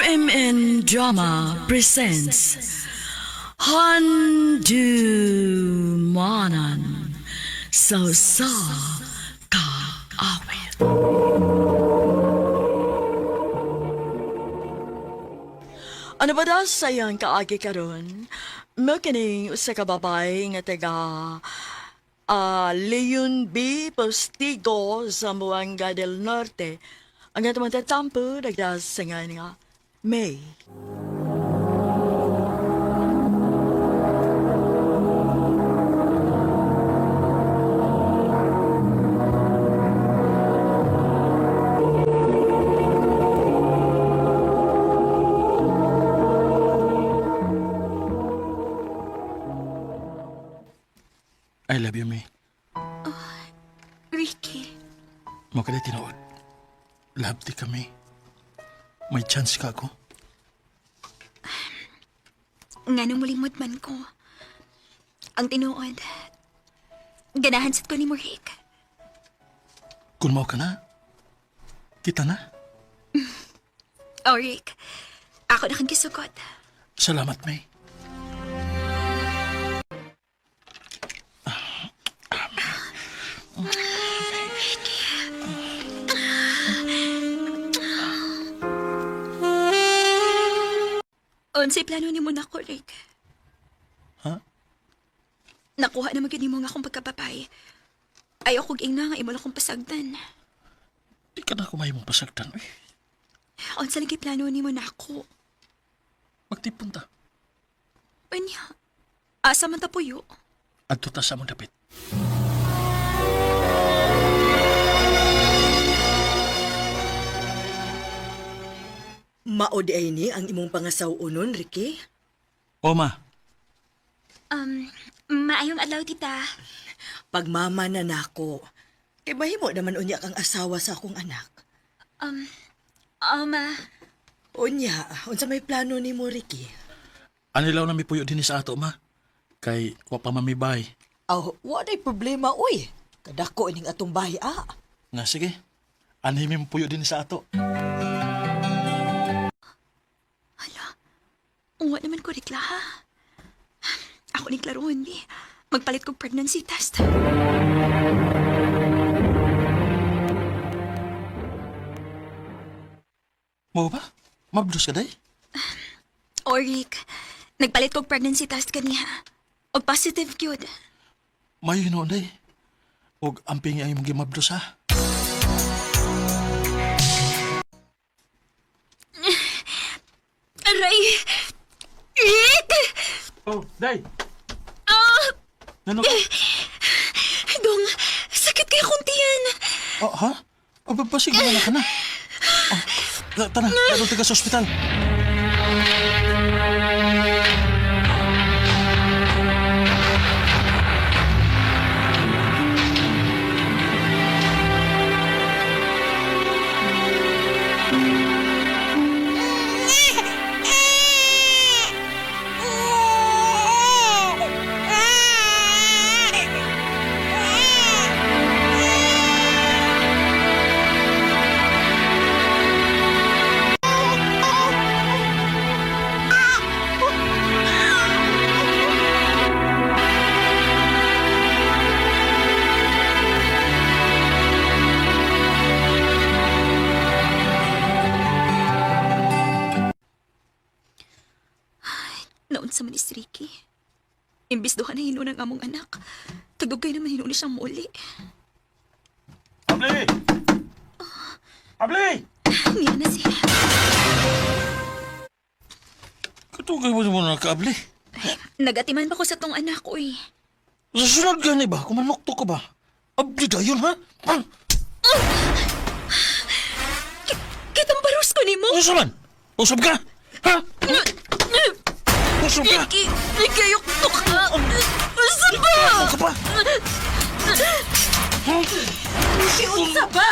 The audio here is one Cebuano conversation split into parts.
OMN Drama presents Handu Manan So Sa Kaawit. Ano ba daw sayang kaagi karon? Mo kining usa ka babae nga taga Leon B. Postigo, Zamboanga del Norte. Ang atong tatampo, nagdasangan nga May. I love you, May. Ricky, Mo ka tinuod. Love ti kami. May chance ka ako. nga nung mulimod man ko. Ang tinuod, ganahan sad ko ni Rick. Kung mao ka na, kita na. Oh, Rick, ako na kang gisugot. Salamat, May. Unsay plano nimo nako, Rick? Ha? Nakuha na magyud nimo nga akong pagkababay. Ayaw kog ingna nga imo lang akong pasagdan. Di ka na ako mahimong pasagdan. Uy, Unsa lagi plano nimo nako? magtipon ta. Unya, asa man ta puyo? Adto ta sa among dapit. Mao di ay ni ang imong pangasaw-unon, Ricky. O, ma. Um, maayong adlaw, tita. Pagmama na nako. Kay mahimo naman unya kang asawa sa akong anak. Oh, ma. Unya, unsa may plano nimo, Ricky? Anilaw na mi puyo din sa ato, ma. Kay wa pa mamibay. Aw, wa day problema uy. Kadako ining atong bahay ah. Na sige. Anhi mi puyo din sa ato. Hala, uwa naman ko rekla, ha? Ako ni klarohon, bi. Magpalit kog pregnancy test. Mo ba? Mabdos ka day? O, Rick, nagpalit kog pregnancy test kaniya. Og positive gyud. Mayo hinuon day. Og amping ang imong gimabdos ha. Aray! Rick! Oh, day. Ah! Nano ka? Dong, sakit kay akong tiyan. Oh, ha? O, basig na ka na. Oh, tara, tara ka sa ospital. Naunsa man ni si Ricky. Imbis duha na hinuon ang among anak. Tagugay naman hinuon siyang muli. Abli! Abli! Niya na siya. Katugay mo mo na ka, Abli. Nagatiman pa ko sa tong anak ko eh. Sa sunod gani ba? Kung manukto ka ba? Abli dayon, ha? Ah, Kitang baros ko nimo. Unsa man? Usab ka? Ha? Usab ka? Ricky, Ricky, ayok to ka. Unsa ba? Ano ka pa? Ricky, unsa ba?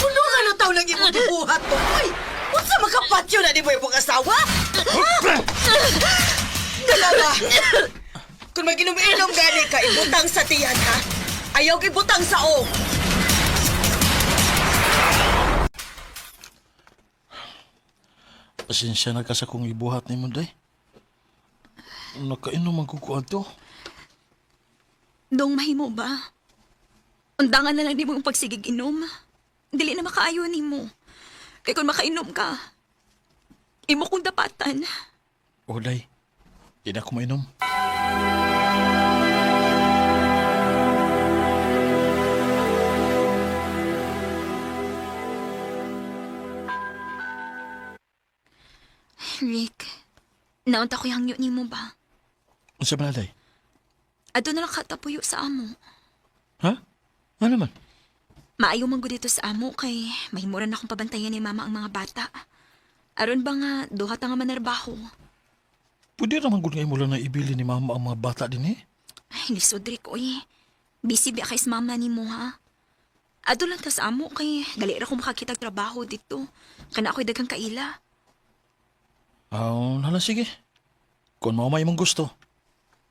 Pulo nga na taon ang imong gibuhat to. Uy, unsa makapatyo na nimo imong asawa? Dalawa. Kung maginom-inom gani ka, ibutang sa tiyan ha. Ayaw ibutang sa o. Pasensya na ka sa kong ibuhat ni mo, day. Nakainom ang kukuan to. Dong mahimo ba? Undangan na lang di mo ang pagsigig inom. Dili na makaayo nimo. Kay kung makainom ka, imo kong dapatan. O, day. Di na ako mainom. Rick, naunta ko yung hangyo nimo ba? Unsa man na, day? Adto na lang katapuyo sa amo. Ha? Ano man? Maayo man gud dito sa amo kay mahimura na akong pabantayan ni mama ang mga bata. Aron ba nga duha ta nga manarbaho? Pwede naman gud nga imo lang na ibili ni mama ang mga bata din eh. Ay, lisod Rick, oy. Busy ba kay sa mama nimo ha? Adto lang ta sa amo kay dali ra ko makakita og trabaho dito. Kana ako'y daghang kaila. Ah, hala sige. Kung mao may imong gusto.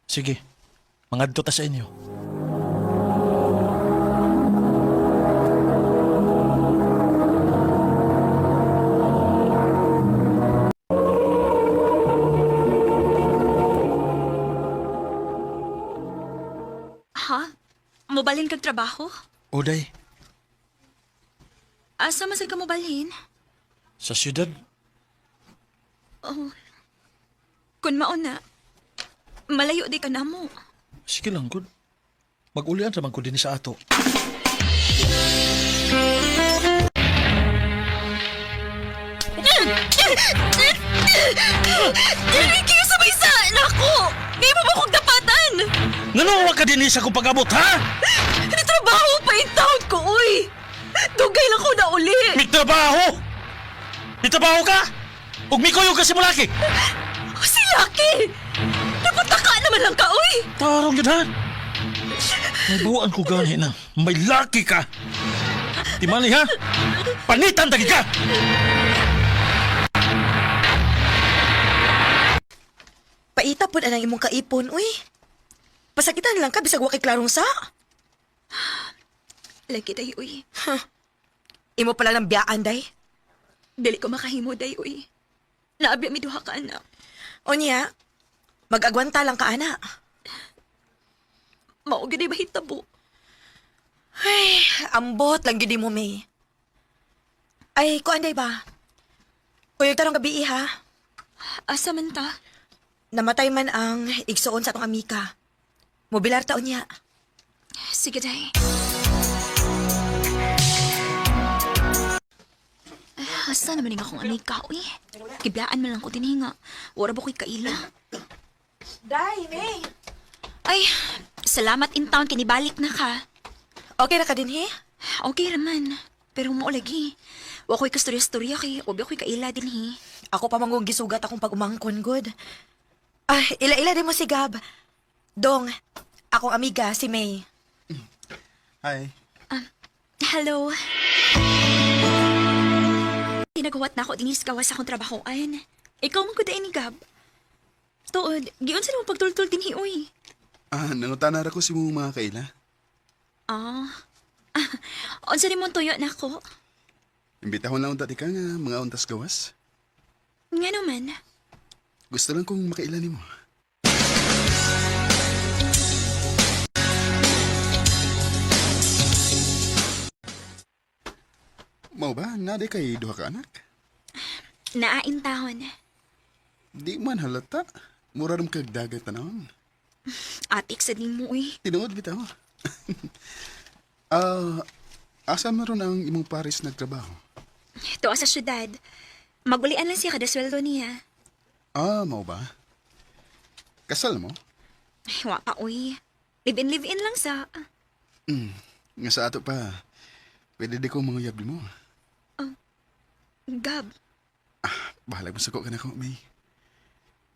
Sige. Mangadto ta sa inyo. Ha? Mobalhin kag trabaho? O, day. Asa man sad ka mobalhin? Sa syudad, Oh. Kun mao na, malayo di ka namo. sige lang gud. Mag-ulian ra man ko din sa ato. Ricky, sabay sa nako! Di mo ba kong dapatan? Ngano wa ka dinhi sa akong pag-abot, ha? Trabaho pa in town ko, uy! Dugay lang ko na uli! Mitrabaho! Mitrabaho ka? Ug mikuyog ka si Mulaki! Oh, si Lucky! Napataka naman lang ka, uy! Tarong yun, ha? May buwan ko gani na. May laki ka! Timali, ha? Panitan tagi ka! Paita pod anang imong kaipon, uy. Pasakitan lang ka bisag wa kay klarong sa. Lagi day, uy. Imo pala ng biyaan, day. Dili ko makahimo, day, uy. Naabya mi duha ka, anak. Unya, mag-agwanta lang ka, ana. Mao gyud ay mahitabo. Ay, ambot lang gyud mo, May. Ay, kuan day ba? Kuyog tarong gabi, ha? Asa man ta? Namatay man ang igsuon sa atong amika. Mobilar taon niya. Sige, day. Ay, asa naman nga akong amika, uy. Kiblaan man lang ko dinhi nga. Wala ba ko'y kaila? Day, May. Ay, salamat in town kinibalik na ka. Okay ra ka din, he? Okay raman. Pero mo lagi. Wa ko'y kastorya-storya kay wa ko'y kaila dinhi. Ako pa manggong gisugat akong pag-umangkon, good. Ay, ila-ila din mo si Gab. Dong, akong amiga, si May. Hi. Hello. Tinagawat na ako dinhi sa gawas akong trabahoan. Ikaw man gud ni Gab. Tuod, giun sa mo pagtultol dinhi uy. Ah, nangutana ra ko si mong mga kaila. Ah. Unsa ni mong tuyo nako? Imbitahon lang unta ti ka nga mga untas gawas. Nga naman. Gusto lang kong makaila nimo. Mao ba? Nade kay duha ka anak? Naain tahon. Di man halata. Mura ram kag dagat tanawon. Atik sa nimo uy. Tinuod bitaw. Ah, asa man ron ang imong pares nagtrabaho? Tuwa sa syudad. Magulian lang siya kada sweldo niya. Ah, mao ba? Kasal mo? Ay, wa pa uy. Live-in, live-in lang sa... Nga sa ato pa, pwede di ko manguyab mo. Gab, Bahala mo suko ka na ko, May.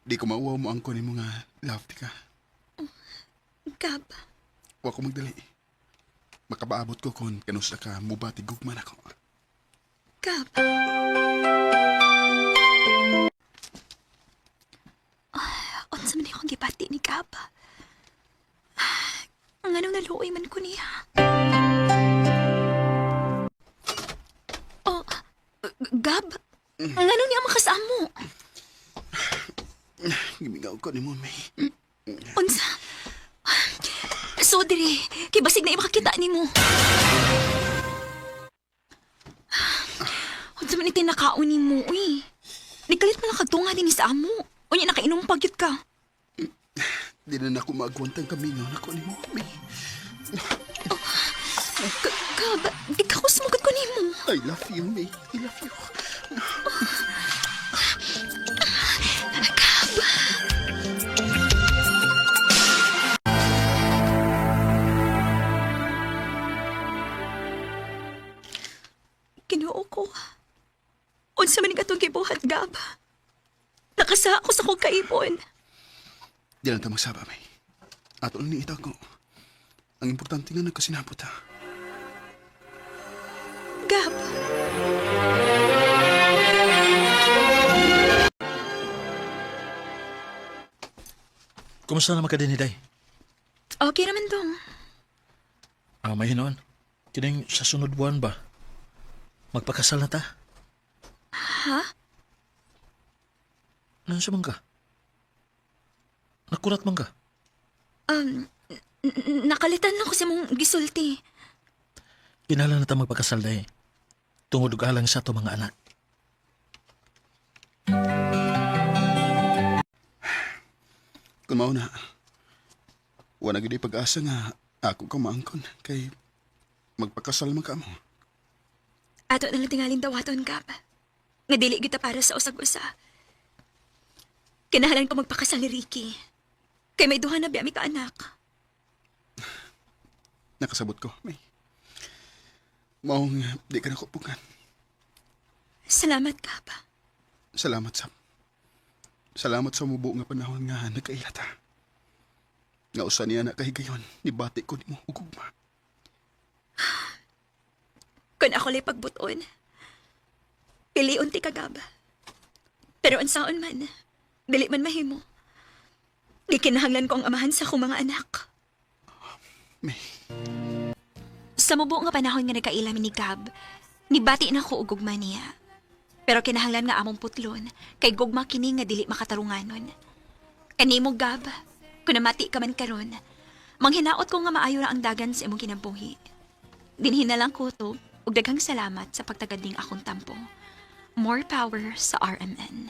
Di ko mauwaw mo ang kunin mo nga love ti ka. Gab. Wa ko magdali. Makapaabot ko kon kanusla ka mubati gugman ako. Gab. Ah, unsa man akong gibati ni Gab? Ah, Nganong naluoy man ko niya. Oh, Gab? Ngano niya makasamo? Gimingaw ko nimo, May. Unsa? So diri, kay basig na makakita nimo. Unsa man itinakaon nimo, uy. Nikalit man lang kagtunga din sa amo. Unya nakainom pagyut ka. Di na nako maagwantang kamingaw nako nimo, May. Gab, di ka ko sumugod ko nimo. I love you, May. I love you. Gab. Ginoo ko. Unsa man atong gibuhat, Gab? Nakasa ako sa kong kaipon. Di lang ta magsaba, May. Ato lang ni itago. Ang importante nga nagkasinabot, ha. Gab. Kumusta naman ka din, Day? Okay naman dong. Ah, may hinoon. Kining sa sunod buwan ba? Magpakasal na ta? Ha? Nansa man ka? Nakurat man ka? Nakalitan lang ko sa mong gisulti. Kinahanglan na ta magpakasal, Day. Tungod og alang sa ato mga anak. Kung mao na, wala gid pag-asa nga ako ka maangkon kay magpakasal man ka mo. Ato na lang tingalin dawaton, Gab. Nga dili kita para sa usag-usa. Kinahalan ko magpakasal ni Ricky. Kay may duha na biya mi ka anak. Nakasabot ko, May. Maong di ka nakupungan. Salamat, Gab. Salamat sa Salamat sa mubo nga panahon nga nagkaila ta. Nga usa niya na kahigayon, nibati ko nimo og gugma. Kun ako lay pagbuton. Piliun ti ka, Gab. Pero unsaon man, dili man mahimo. Di kinahanglan ko ang amahan sa akong mga anak. May, Sa mubo nga panahon nga nagkaila mi ni Gab, nibati na ko og gugma niya. Pero kinahanglan nga among putlon, kay gugma kini nga dili makatarunganon. Kanimo Gab, kun namati ka man karon, manghinaot ko nga maayo ra ang dagan sa imong kinabuhi. Dinhi na lang ko to, ug daghang salamat sa pagtagad ning akong tampo. More power sa RMN.